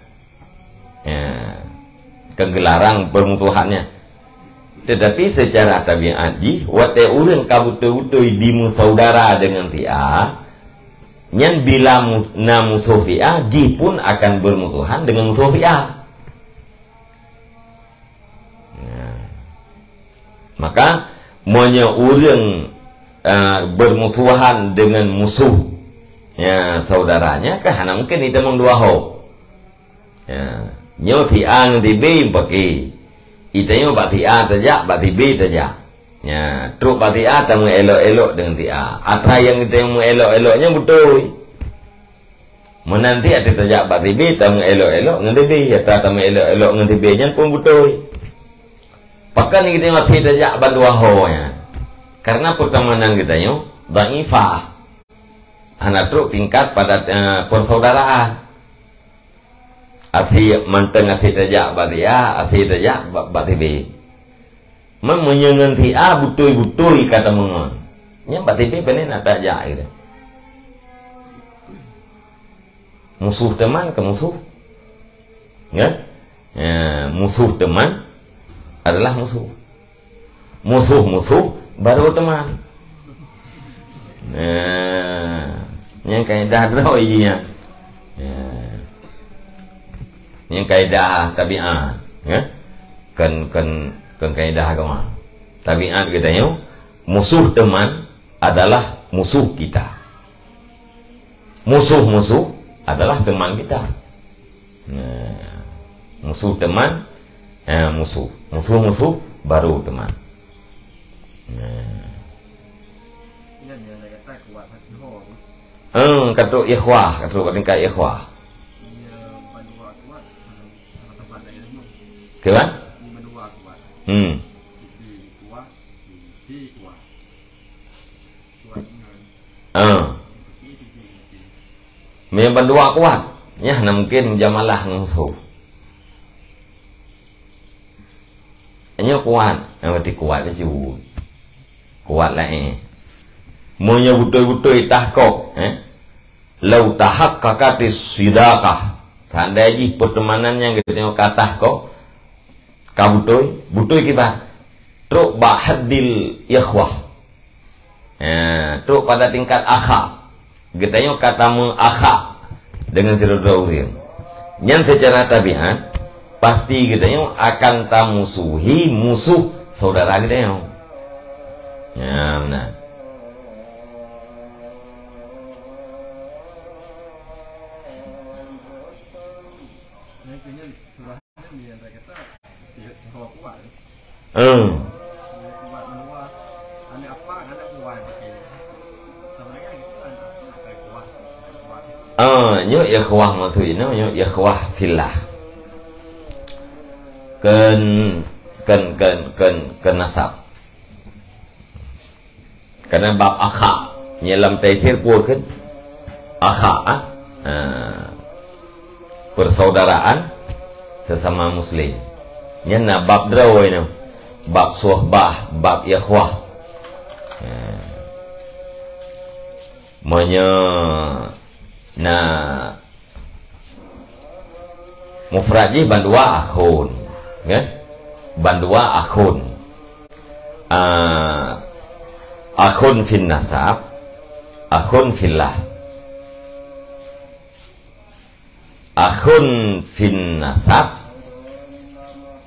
Ya. Kan geularang permusuhannya. Tetapi secara tabiat jih, watée ureuëng ka beutôi-beutôi dimeusaudara dengan si A, nyan bila mu-, na musoh si A, jih pun akan bermusuhan dengan musoh si A. Nah. Maka, meunyoe ureuëng, eh, bermusuhan dengan musoh, ya, saudaranya, kan hana mungkin itamong dua ho. Ya. Nyoe si A ngon si B paké. Itanyoe bak si A tajak, bak si B tajak. Ya, trok bak si A tameuelok-elok dengan si A. Atra nyang itanyoe meuelok-elok nyan beutôi. Meunan cit até tajak bak si B tameuelok-elok ngon si B, atra tameuelok-elok ngon si B nyan pun beutôi. Pakon geutanyoe até tajak bandua ho nyan? Karena pertemanan geutanyoe dhaifah. Hana trok tingkat pada, eh, persaudaraan. Até mantong até tajak bak si A, até tajak bak, bak si B. Man meunyoe ngon si A beutôi-beutôi ka tameungon, nyan bak si B pane na tajak gitu. Musoh teman ke musoh? Ya? Ya, musoh teman adalah musoh. Musoh-musoh baru teman. Nah, nyang kaedah droe jih nyan. Ya. Nyang kaedah tabiat, ya. Kan, kan, kan kaedah agama. Tabiat geutanyoe, musoh teman adalah musoh kita. Musoh-musoh adalah teman kita. Nah, musoh teman, eh, musoh. Musoh-musoh baru teman. Nah. Eh, ka trok ikhwah, ka trok tingkat ikhwah. Kiban? Hmm. Ah. Meunyoe bandua kuat, nyan hana mungken mujamalah ngon musoh. Nyoe kuat, eh, berarti kuat bacut. Kuat laén. Meunyoe beutôi-beutôi tahkok, eh? Lau tahaqqaqatis sidaqah. Seandai jih pertemanan nyang geutanyoe ka tahkok, ka beutôi, beutôi kiban. Trok bak haddil ikhwah. Ha, trok pada tingkat akha. Geutanyoe ka tameu akha deungon sidroe-droe ureuëng. Nyan seucara tabiat, pasti geutanyoe akan tamusuhi musoh saudara geutanyoe. Nyan meunan. Hmm. Ah, nyoe ikhwah maksud nyoe, nyoe ikhwah fillah. Kön, kön, kön, kön, kön nasab. Karena bab akha, nyan lam taisir peue kheun? Akha, ah. Ah. Persaudaraan sesama muslim. Nyan na bab droe nyoe. Bab suhbah, bab ikhwah. Ah. Meunyoe na mufrad jih bandua akhun, ya? Bandua akhun. Ah, akhun fin nasab, akhun fillah. Akhun fin nasab.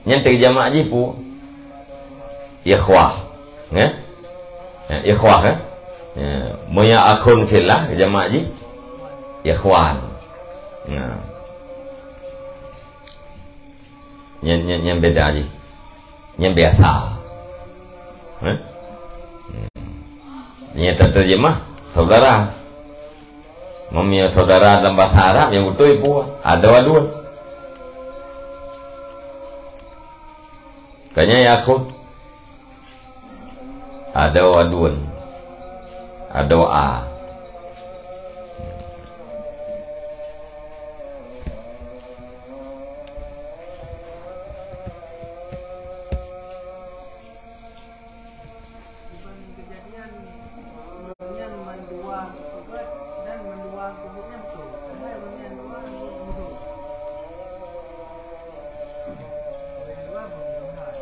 Nyan teujamak jih peue? Ikhwah. Nggih? Ya, ikhwah, eh? Ya, meunyoe akhun fillah, jamak jih ikhwan. Ya. Nyan, nyan, nyan beda jih. Nyan biasa. Eh? Nyan teuterjemah saudara. Meunyoe saudara dalam bahasa Arab nyang beutôi peue? Adoe aduen. Ka nyan ya akhun. Adoe aduen. Adoe a.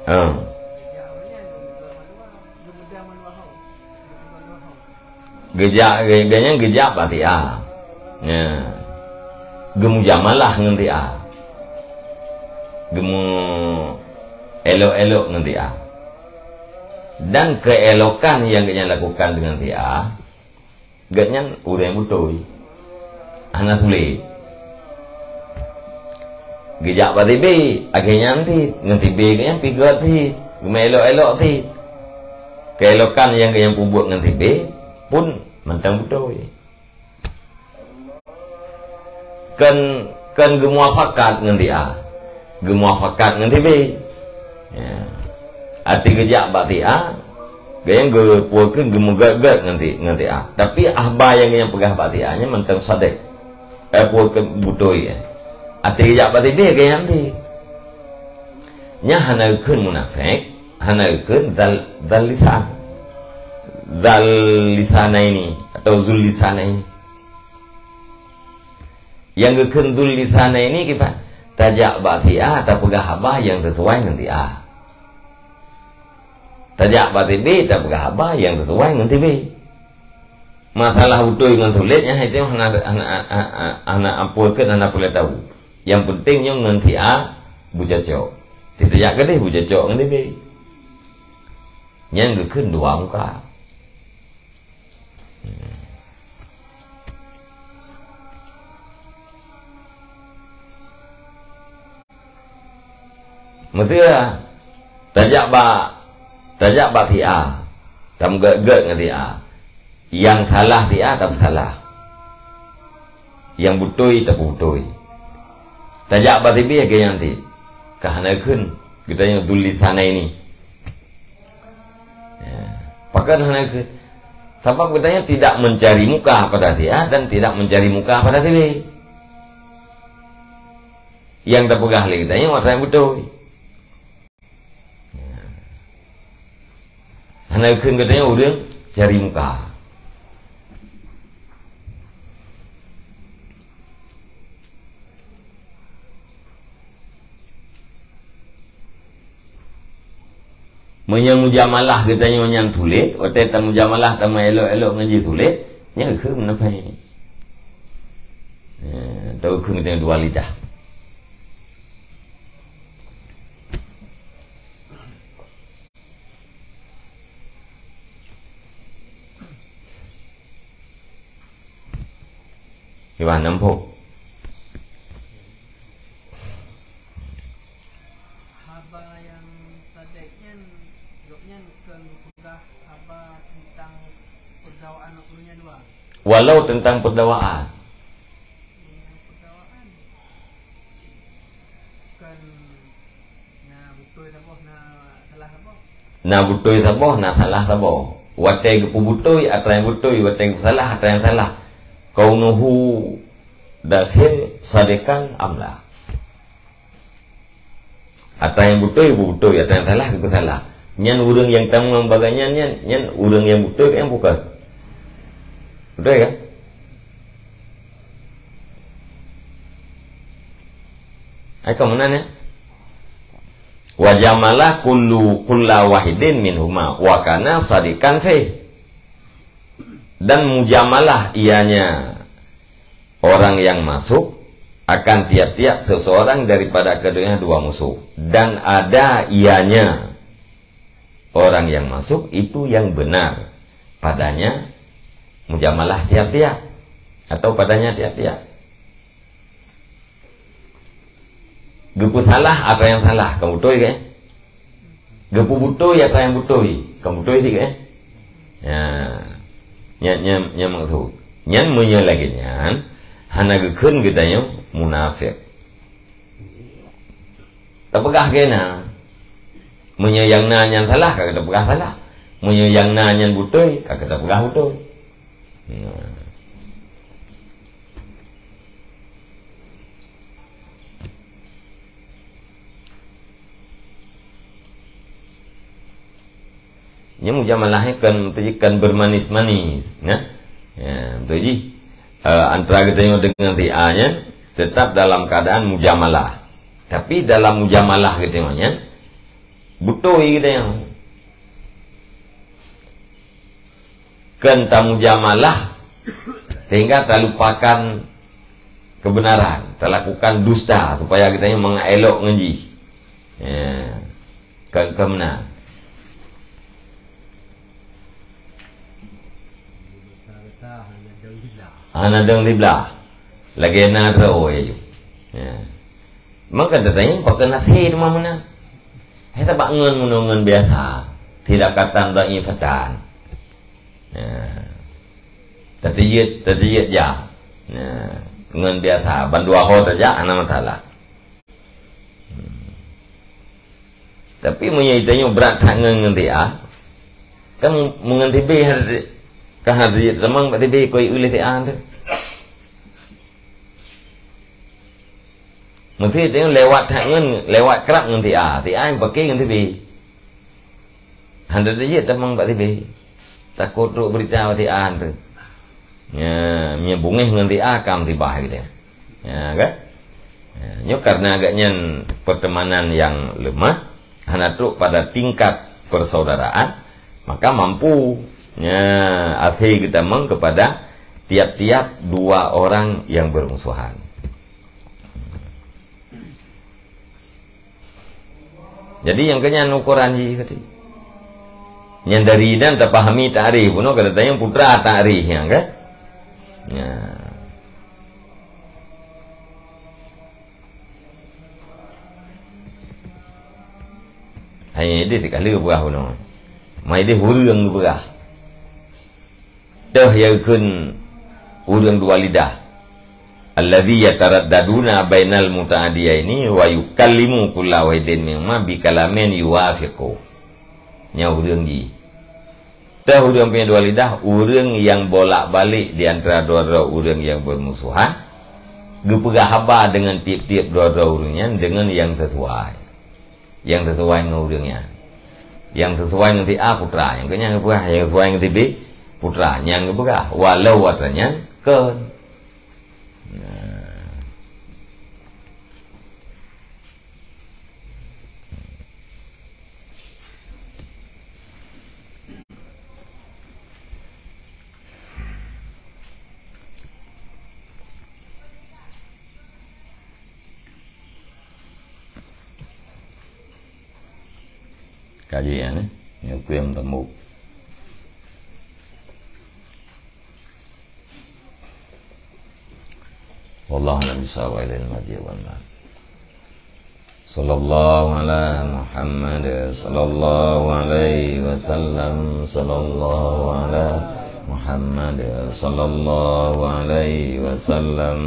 Ha. Geujak, ge-, geuhnyan geujak bak si A. Ya. Geumujamalah ngon si A. Geumeuelok-elok ngon si A. Dan keuelokan nyang geuhnyan lakukan deungon si A, geuhnyan ureuëng beutôi. Hana sulet. Geujak bak si B, lagée nyan cit, ngon si B geuhnyan pih gét cit, geumeuelok-elok cit. Keuelokan nyang geuhnyan peubuet ngon si B pun mantong beutôi. Kon, kon geumuafakat ngon si A. Geumuafakat ngon si B. Ya. Até geujak bak si A, geuhnyan geupue kheun geumeugét-gét ngon si, ngon si A. Tapi haba nyang geuhnyan peugah bak si A nyan mantong sadék. Eh, peue kheun beutôi, eh. Até geujak bak si B, geuhnyan cit. Nyan hana geukheun munafék, hana geukheun zal-, zal lisan. Zal lisanaini atau zul lisanaini. Nyang geukheun zul lisanaini kiban? Tajak bak si A tapeugah haba nyang sisuai ngon si A. Tajak bak si B tapeugah haba nyang sisuai ngon si B. Masalah beutôi ngon sulet nyan hai teuh hana, hana, hana, hana peue kheun, hana peureulée tahu. Nyang peunteng nyoe ngon si A beucocok. Tajak keudeh beucocok ngon si B. Nyan geukheun dua muka. Meuseu tajak bak, tajak bak si A, tameugét-gét ngon si A. Nyang salah si A tapeusalah. Nyang beutôi tapeubeutôi. Tajak bak si B lagée nyan cit. Ka hana kheun geutanyoe dzul lisanaini. Ya. Pakon hana kheun? Sabab geutanyoe tidak mencari muka pada si A dan tidak mencari muka pada si B. Nyang tapeugah lé geutanyoe atra nyang beutôi. Ya. Hana kheun geutanyoe ureuëng cari muka. Meunyoe mujamalah geutanyoe nyan sulet, watée tamujamalah tameuelok-elok ngon jih sulet, nyan kheun meunan. Eh, tau kheun geutanyoe dua lidah. Iwan Nampo. Haba nyang sadek nyan, gobnyan kon geupeugah haba teuntang peudawaan ureuëng nyang dua. Walau teuntang peudawaan. Nyang peudawaan. Kon na beutôi saboh, na salah saboh. Na beutôi saboh, na salah saboh. Watée geupeubeutôi atra nyang beutôi, watée geusalah atra nyang salah. Kaunuhu dakhil sadikan amla. Atra nyang beutôi, beutôi, atra nyang salah, geusalah. Nyan ureuëng nyang tamong bagaih nyan, nyan, nyan ureuëng nyang beutôi nyang bukon. Beutôi kan? Ai ka meunan ya. Wa jamala kullu kulla wahidin minhuma wa kana sadikan fi. Dan mujamalah ianya orang yang masuk akan tiap-tiap seseorang daripada keduanya dua musuh. Dan ada ianya orang yang masuk itu yang benar padanya mujamalah tiap-tiap atau padanya tiap-tiap. Geupeusalah atra nyang salah, ka beutôi kan? Geupeubeutôi atra nyang beutôi, ka beutôi sit kan? Ya. Nyan, nyan, nyan maksud. Nyan meunyoe lagée nyan, hana geukheun geutanyoe munafék. Tapeugah keu na. Meunyoe nyang na nyan salah, ka tapeugah salah. Meunyoe nyang na nyan beutôi, ka tapeugah beutôi. Nah. Nyoe mujamalah nyan kan, beutôi jih kan bermanis-manis, nah. Ya, beutôi jih. Eh, antara geutanyoe dengan si A nyan tetap dalam keadaan mujamalah. Tapi dalam mujamalah geutanyoe nyan, beutôi geutanyoe. Kan tamujamalah sehingga talupakan kebenaran, talakukan dusta supaya geutanyoe mangat elok ngon jih. Ya. Kan, kan meunan. Hana dong siblah. Lagée na droe ya ju. Ya. Maka tatanyong pakon akhé teuma meunan. Hai tabak ngon meunoe ngon biasa. Tidak katan dhaifatan. Ya. Tateujiet, tateujiet jah. Ya. Ngon biasa, bandua ho tajak hana masalah. Tapi meunyoe tanyoe brat that ngon, ngon si A, kan meungon si B hana, kan hana jeuet tamong bak si B koi uleh si A tu. Meusti tanyoe lewat that ngon, lewat krab ngon si A, si A nyang pake ngon si B. Hana jeuet tamong bak si B. Takot trok beurita bak si A tu. Nya, meunyoe beungéh ngon si A ka musibah gitu. Ya, kan? Ya, nyoe karena agaknya pertemanan yang lemah, hana trok pada tingkat persaudaraan, maka mampu, ya, akhé geutamong kepada tiap-tiap dua orang yang bermusuhan. Jadi nyang keu nyan ukoran jih keuti. Nyang dari nyan tapahami takrif, bunoe ka tatanyong putra takrif nyan kan? Nya. Hai idéh sikali geupeugah bunoe. Mai idéh ureueng geupeugah. Teuh ya geukheun ureueng dua lidah. Alladzi yataraddaduna bainal muta'adiyaini wa yukallimu kulla wahidin minhuma bi kalamin yuwafiqu. Nyan ureuëng jih. Teuh ureuëng punya dua lidah, ureuëng nyang bolak-balik di antara dua droe ureuëng nyang bermusuhan, geupeugah haba deungon tieb-tieb dua droe ureuëng nyan deungon nyang sisuai. Nyang sisuai ngon ureuëng nyan. Nyang sisuai ngon si A putra, nyang keu nyan geupeugah, nyang sisuai ngon si B putra, nyan geupeugah. Walau atra nyan kon. Nah. Kaji nyan, eh? Nyoe peue nyang teumuk. Wallahu a'lam bishawab, ilal marji' wal ma'ab. Sallallahu ala Muhammad, sallallahu alaihi wasallam, sallallahu ala Muhammad, sallallahu alaihi wasallam,